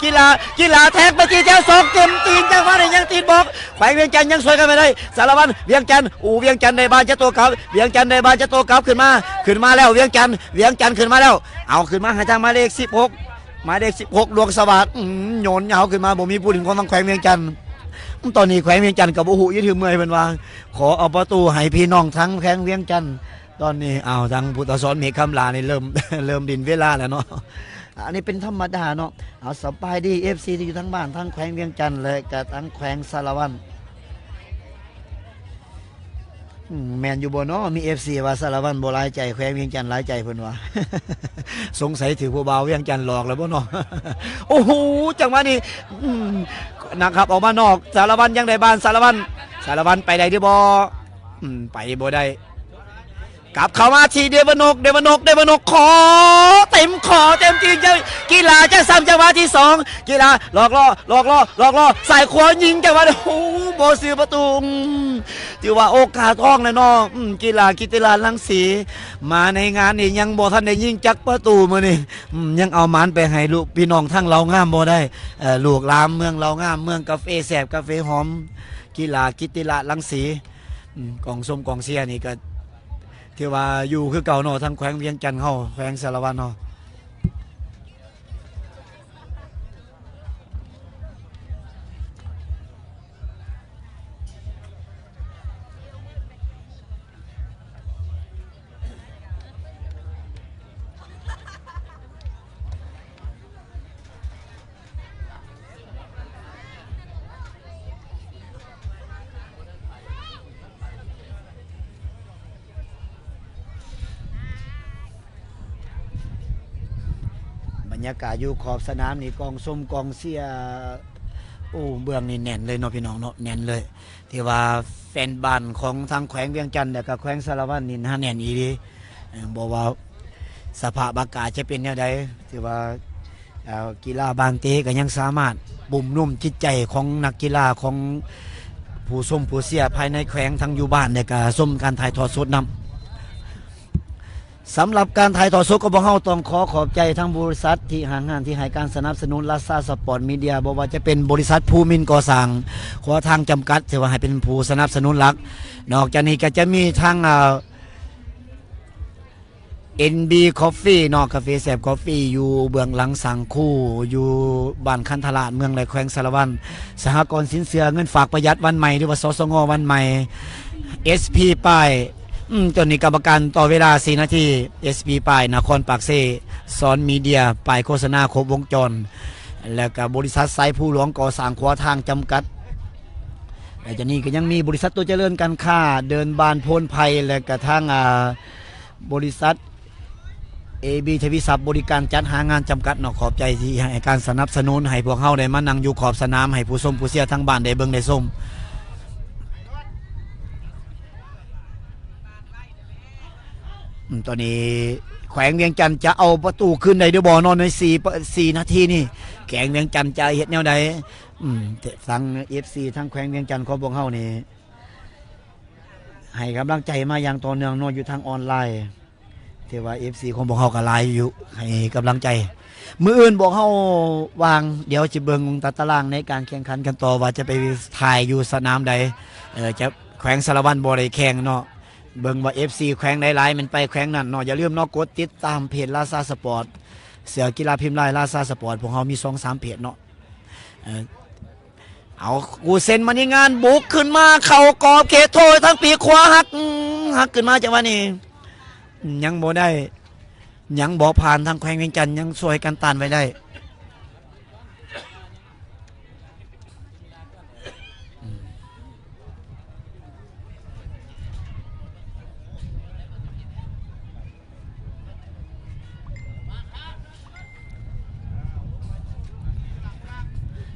ກິລາ ກິລາ ແທງໄປທີ່ແຖວສອງ ເຕັມຕີນ ຈັງຫວະນີ້ຍັງຕິດບອກ. ແຂວງວຽງຈັນຍັງຊ່ວຍກັນໄປໄດ້ ສາລະວັນ ວຽງຈັນ. ໂອ້ ວຽງຈັນໄດ້ບານຈະໂຕ້ກັບ ວຽງຈັນໄດ້ບານຈະໂຕ້ກັບ ຂຶ້ນມາ ຂຶ້ນມາແລ້ວ ວຽງຈັນ ວຽງຈັນຂຶ້ນມາແລ້ວ. ເອົາ ຂຶ້ນມາໃຫ້ທາງໝາຍເລກສິບຫົກ ໝາຍເລກສິບຫົກ ດວງສະຫວາດ. ອືມ ໂຍນຍາວຂຶ້ນມາ ບໍ່ມີຜູ້ຫຼິ້ນຂອງທາງແຂວງວຽງຈັນ. ຕອນນີ້ແຂວງວຽງຈັນກໍບໍ່ຮູ້ຢູ່ທີ່ເມື່ອຍ ເພິ່ນວ່າຂໍເອົາປະຕູໃຫ້ພີ່ນ້ອງທາງແຂວງວຽງຈັນ. ຕອນນີ້ ເອົາ ທາງພຸດທະສອນ ເມກຄຳຫຼານີ້ເລີ່ມ ເລີ່ມດິນເວລາແລ້ວເນາະ. ອັນນີ້ເປັນທຳມະດາເນາະ. ເອົາ ສະບາຍດີ ເອັຟຊີ ທີ່ຢູ່ທາງບ້ານ ທາງແຂວງວຽງຈັນ ແລະກະທາງແຂວງສາລະວັນ. ອືມ ແມ່ນຢູ່ບໍ່ເນາະ? ມີເອັຟຊີວ່າສາລະວັນບໍ່ຫຼາຍໃຈ ແຂວງວຽງຈັນຫຼາຍໃຈ ເພິ່ນວ່າ. ສົງໄສຖືກຜູ້ບ່າວວຽງຈັນຫຼອກແລ້ວບໍ່ເນາະ? ໂອ້ໂຫ ຈັງຫວະນີ້ ອືມ ນະຄັບ ອອກມານອກ ສາລະວັນຍັງໄດ້ບານ ສາລະວັນ ສາລະວັນໄປໄດ້ຫຼືບໍ່? ອືມ ໄປບໍ່ໄດ້. ກັບເຂົ້າມາທີ່ເດວະນົກ ເດວະນົກ ເດວະນົກ ຂໍເຕັມ ຂໍເຕັມທີ່ ກິລາຈະຊ້ຳຈັງຫວະທີສອງ ກິລາຫຼອກລໍ້ ຫຼອກລໍ້ ຫຼອກລໍ້ ສາຍຂວາຍິງຈັງຫວະ ໂອ້ ບໍ່ຊື່ປະຕູ. ອືມ ຖືວ່າໂອກາດທອງແລ້ວເນາະ. ອືມ ກິລາ ກິດຕິລາດ ລັງສີ ມາໃນງານນີ້ຍັງບໍ່ທັນໄດ້ຍິງຈັກປະຕູມື້ນີ້. ອືມ ຍັງເອົາໝານໄປໃຫ້ລູກ ພີ່ນ້ອງທາງເຫຼົ່າງາມບໍ່ໄດ້. ເອີ ລູກຫຼານເມືອງເຫຼົ່າງາມ ເມືອງກາເຟແຊບ ກາເຟຫອມ ກິລາ ກິດຕິລາດ ລັງສີ. ອືມ ກອງຊົມກອງເຊຍນີ້ກໍຖືວ່າຢູ່ຄືເກົ່າເນາະ ທາງແຂວງວຽງຈັນເຮົາ ແຂວງສາລະວັນເຮົາ. ບັນຍາກາດຢູ່ຂອບສະໜາມນີ້ ກອງຊົມກອງເຊຍ ໂອ້ ເບື້ອງນີ້ແໜ້ນເລີຍເນາະ ພີ່ນ້ອງເນາະ ແໜ້ນເລີຍ. ຖືວ່າແຟນບານຂອງທາງແຂວງວຽງຈັນ ແລະກະແຂວງສາລະວັນນີ້ໜາແໜ້ນອີ່ຫຼີ. ເອີ ບໍ່ວ່າສະພາບອາກາດຈະເປັນແນວໃດ ຖືວ່າ ເອີ ກິລາບານເຕະກໍຍັງສາມາດປຸ້ມນຸ່ມຈິດໃຈຂອງນັກກິລາ ຂອງຜູ້ຊົມຜູ້ເຊຍພາຍໃນແຂວງ ທັງຢູ່ບ້ານ ແລະກະຊົມການຖ່າຍທອດສົດນຳ. ສຳລັບການຖ່າຍທອດສົດຂອງພວກເຮົາ ຕ້ອງຂໍຂອບໃຈທາງບໍລິສັດທີ່ຮ່າງງານທີ່ໃຫ້ການສະໜັບສະໜູນ ລາຊາສະປອດມີເດຍ ບໍ່ວ່າຈະເປັນບໍລິສັດພູມິນກໍ່ສ້າງຂົວທາງຈຳກັດ ຖືວ່າໃຫ້ເປັນຜູ້ສະໜັບສະໜູນຫຼັກ. ນອກຈາກນີ້ກໍຈະມີທາງ ເອີ ເອັນບີຄອບຟີເນາະ ກາເຟແຊບຄອບຟີ ຢູ່ເບື້ອງຫຼັງສັງຄູ ຢູ່ບ້ານຄັນທະລາດ ເມືອງແລະແຂວງສາລະວັນ, ສະຫະກອນສິນເຊື່ອເງິນຝາກປະຢັດວັນໃໝ່ ຫຼືວ່າ ສສງ ວັນໃໝ່, ເອສພີປ້າຍ ອືມ ຕອນນີ້ກຳມະການຕໍ່ເວລາສີ່ນາທີ, ເອສພີປ້າຍ ນະຄອນປາກເຊ, ສອນມີເດຍ ປ້າຍໂຄສະນາຄົບວົງຈອນ ແລ້ວກະບໍລິສັດສາຍພູຫຼວງກໍ່ສ້າງຂົວທາງຈຳກັດ. ແລະຈາກນີ້ກໍຍັງມີບໍລິສັດໂຕຈະເລີນການຄ້າ ເດີ່ນບານໂພນໄພ ແລະກະທາງ ອາ ບໍລິສັດ ເອບີ ທະວີຊັບ ບໍລິການຈັດຫາງານຈຳກັດເນາະ. ຂອບໃຈທີ່ໃຫ້ການສະໜັບສະໜູນໃຫ້ພວກເຮົາໄດ້ມານັ່ງຢູ່ຂອບສະໜາມ ໃຫ້ຜູ້ຊົມຜູ້ເຊຍທາງບ້ານໄດ້ເບິ່ງໄດ້ຊົມ. ອືມ ຕອນນີ້ແຂວງວຽງຈັນຈະເອົາປະຕູຄືນໄດ້ຫຼືບໍ່ເນາະ ໃນສີ່ ສີ່ນາທີນີ້ ແຂວງວຽງຈັນຈະເຮັດແນວໃດ? ອືມ ທາງເອັຟຊີທາງແຂວງວຽງຈັນຂອງພວກເຮົານີ້ ໃຫ້ກຳລັງໃຈມາຢ່າງຕໍ່ເນື່ອງເນາະ ຢູ່ທາງອອນລາຍ. ແຕ່ວ່າເອັຟຊີຂອງພວກເຮົາກໍຫຼາຍຢູ່ ໃຫ້ກຳລັງໃຈ. ມື້ອື່ນພວກເຮົາວ່າງ ດຽວຈະເບິ່ງຕາຕະລາງໃນການແຂ່ງຂັນກັນຕໍ່ ວ່າຈະໄປຖ່າຍຢູ່ສະໜາມໃດ ເອີ ຈະ ແຂວງສາລະວັນບໍ່ໄດ້ແຂ່ງເນາະ ເບິ່ງວ່າເອັຟຊີແຂວງໃດຫຼາຍ ແມ່ນໄປແຂວງນັ້ນເນາະ. ຢ່າລືມເນາະ ກົດຕິດຕາມເພຈລາຊາສະປອດ ເສື້ອກິລາພິມລາຍລາຊາສະປອດ ພວກເຮົາມີສອງສາມເພຈເນາະ ເອີ ເອົາ ກູເຊັນມະນີງານບຸກຂຶ້ນມາ ເຂົ້າກອບເຂດໂທດ ທາງປີກຂວາຫັກ ຫັກຂຶ້ນມາ ຈັງຫວະນີ້ຍັງບໍ່ໄດ້ ຍັງບໍ່ຜ່ານ ທາງແຂວງວຽງຈັນຍັງຊ່ວຍກັນຕ້ານໄວ້ໄດ້.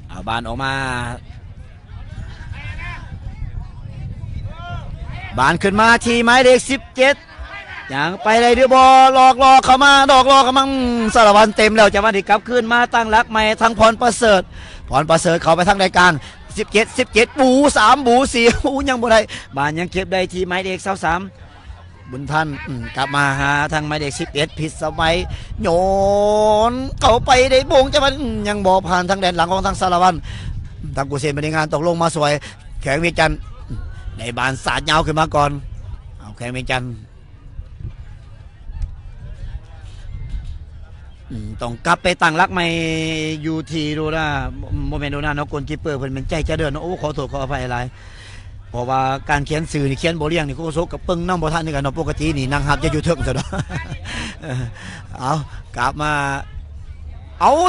ເອົາບານອອກມາ ບານຂຶ້ນມາທີ່ໝາຍເລກສິບເຈັດ ຍັງໄປໄດ້ຫຼືບໍ່? ຫຼອກຫຼອກເຂົ້າມາ ຫຼອກຫຼອກເຂົ້າມາ ອືມ ສາລະວັນເຕັມແລ້ວ ຈັງຫວະນີ້ກັບຄືນມາຕັ້ງຫຼັກໃໝ່ ທາງພອນປະເສີດ ພອນປະເສີດເຂົ້າໄປທາງໃດກາງ ສິບເຈດ ສິບເຈດ ບູ ສາມ ບູ ສີ່ ອູ ຍັງບໍ່ໄດ້ ບານຍັງເກັບໄດ້ທີ່ໝາຍເລກຊາວສາມ ບຸນທັນ ອືມ ກັບມາຫາທາງໝາຍເລກສິບເອັດ ພິດສະໄໝ ໂຍນເຂົ້າໄປໄດ້ໂບງ ຈັງຫວະ ອືມ ຍັງບໍ່ຜ່ານທາງແດນຫຼັງຂອງທາງສາລະວັນ ທາງກຸເສນບໍລິງານຕົກລົງມາຊ່ວຍ ແຂວງວຽງຈັນ ອືມ ໄດ້ບານສາດຍາວຂຶ້ນມາກ່ອນ ເອົາ ແຂວງວຽງຈັນ ອືມ ຕ້ອງກັບໄປຕັ້ງຫຼັກໃໝ່ຢູ່ທີ່ໂດນາ ບໍ່ແມ່ນໂດນາເນາະ ໂກນກີເປີເພິ່ນແມ່ນໃຈຈະເດີນເນາະ. ໂອ້ ຂໍໂທດຂໍອະໄພຫຼາຍ ເພາະວ່າການຂຽນຊື່ນີ້ຂຽນບໍ່ລຽງນີ້ ໂຄສົກກໍເບິ່ງນຳບໍ່ທັນຄືກັນເນາະ. ປົກກະຕິນີ້ນັກຮັບຈະຢູ່ເທິງຊະດອກ ເອົາ ກັບມາ ເອົາ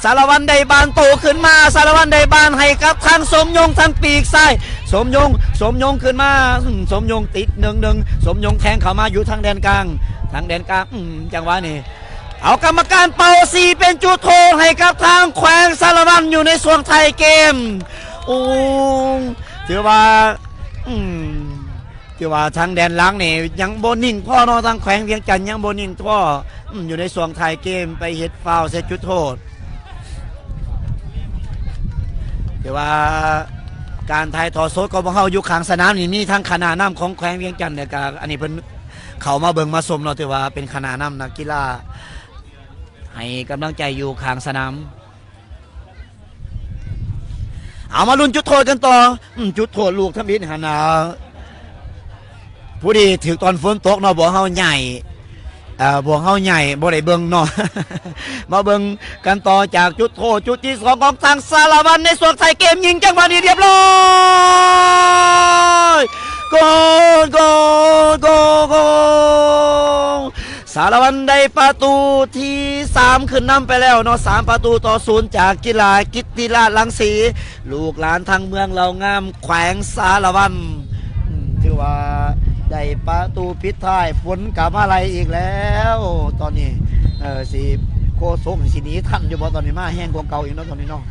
ສາລະວັນໄດ້ບານໂຕ້ຄືນມາ ສາລະວັນໄດ້ບານໃຫ້ກັບທາງສົມຍົງທາງປີກຊ້າຍ ສົມຍົງ ສົມຍົງຂຶ້ນມາ ອືມ ສົມຍົງຕິດ ໜຶ່ງໜຶ່ງ ສົມຍົງແທງເຂົ້າມາຢູ່ທາງແດນກາງ ທາງແດນກາງ ອືມ ຈັງຫວະນີ້ ເອົາ ກຳມະການເປົ່າສີເປັນຈຸດໂທດໃຫ້ກັບທາງແຂວງສາລະວັນຢູ່ໃນຊ່ວງທ້າຍເກມ. ໂອ້ ຖືວ່າ ອືມ ຖືວ່າທາງແດນຫຼັງນີ້ຍັງບໍ່ນິ່ງພໍເນາະ ທາງແຂວງວຽງຈັນຍັງບໍ່ນິ່ງພໍ ອືມ ຢູ່ໃນຊ່ວງທ້າຍເກມໄປເຮັດຟາວໃສ່ຈຸດໂທດ. ຖືວ່າການຖ່າຍທອດສົດຂອງພວກເຮົາຢູ່ຂ້າງສະໜາມນີ້ ມີທັງຄະນະນຳຂອງແຂວງວຽງຈັນ ແລ້ວກະອັນນີ້ເພິ່ນເຂົ້າມາເບິ່ງມາຊົມເນາະ ຖືວ່າເປັນຄະນະນຳນັກກິລາ ໃຫ້ກຳລັງໃຈຢູ່ຂ້າງສະໜາມ. ເອົາ ມາລຸ້ນຈຸດໂທດກັນຕໍ່ ອືມ ຈຸດໂທດລູກທຳອິດຫັ້ນນະ ຜູ້ທີ່ຖືກຕອນຝົນຕົກເນາະ ພວກເຮົາຍ້າຍ ເອີ ພວກເຮົາຍ້າຍບໍ່ໄດ້ເບິ່ງເນາະ ມາເບິ່ງກັນຕໍ່ຈາກຈຸດໂທດ ຈຸດທີສອງຂອງທາງສາລະວັນ ໃນຊ່ວງທ້າຍເກມ ຍິງຈັງຫວະນີ້ຮຽບຮ້ອຍ ໂກນ ໂກນ ໂກນ ໂກນ. ສາລະວັນໄດ້ປະຕູທີສາມຂຶ້ນນຳໄປແລ້ວເນາະ ສາມປະຕູຕໍ່ສູນ ຈາກກິລາກິດຕິລາດລັງສີ ລູກຫຼານທາງເມືອງເຫຼົ່າງາມ ແຂວງສາລະວັນ ອືມ ຖືວ່າໄດ້ປະຕູປິດທ້າຍ ຝົນກໍມາໄລ່ອີກແລ້ວ ຕອນນີ້ ເອີ ຊິ ໂຄສົກຊິໜີທັນຢູ່ບໍ່? ຕອນນີ້ມາແຮງກວ່າເກົ່າອີກເນາະ ຕອນນີ້ເນາະ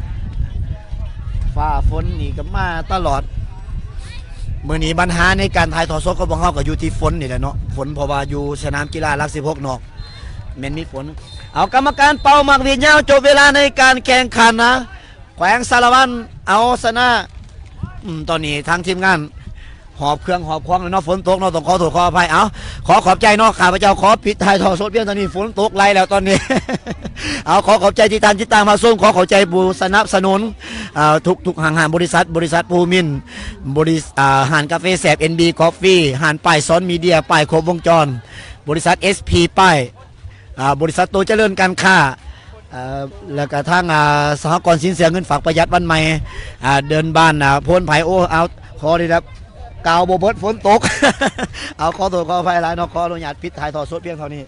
ຟ້າຝົນນີ້ກໍມາຕະຫຼອດ. ມື້ນີ້ບັນຫາໃນການຖ່າຍທອດສົດຂອງພວກເຮົາກໍຢູ່ທີ່ຝົນນີ້ແຫຼະເນາະ ຝົນ ເພາະວ່າຢູ່ສະໜາມກິລາຫຼັກສິບຫົກນອກ ແມ່ນມີຝົນ. ເອົາ ກຳມະການເປົ່າໝາກຫວີດຍາວ ຈົບເວລາໃນການແຂ່ງຂັນນະ ແຂວງສາລະວັນເອົາຊະນະ. ອືມ ຕອນນີ້ທາງທີມງານຫອບເຄື່ອງຫອບຂອງແລ້ວເນາະ ຝົນຕົກເນາະ ຕ້ອງຂໍໂທດຂໍອະໄພ. ເອົາ ຂໍຂອບໃຈເນາະ ຂ້າພະເຈົ້າຂໍປິດຖ່າຍທອດສົດພຽງເທົ່ານີ້ ຝົນຕົກໄຫຼແລ້ວຕອນນີ້. ເອົາ ຂໍຂອບໃຈທີ່ທ່ານຕິດຕາມຮັບຊົມ ຂໍຂອບໃຈຜູ້ສະໜັບສະໜູນ ເອີ ທຸກໆຫ້າງຮ້ານ ບໍລິສັດ ບໍລິສັດພູມິນ ບໍລິ ອາ ຮ້ານກາເຟແຊບ ເອັນບີ ຄອບຟີ ຮ້ານປ້າຍສອນມີເດຍ ປ້າຍຄົບວົງຈອນ ບໍລິສັດ ເອສພີ ປ້າຍ ອາ ບໍລິສັດໂຕຈະເລີນການຄ້າ ເອີ ແລ້ວກະທາງ ອາ ສະຫະກອນສິນເຊື່ອເງິນຝາກປະຢັດວັນໃໝ່ ອາ ເດີ່ນບ້ານ ອາ ໂພນໄພ. ໂອ້ ເອົາ ຂໍໄດ້ຮັບ ກ່າວບໍ່ເບິດ ຝົນຕົກ. ເອົາ ຂໍໂທດຂໍອະໄພຫຼາຍເນາະ ຂໍອະນຸຍາດປິດຖ່າຍທອດສົດພຽງເທົ່ານີ້.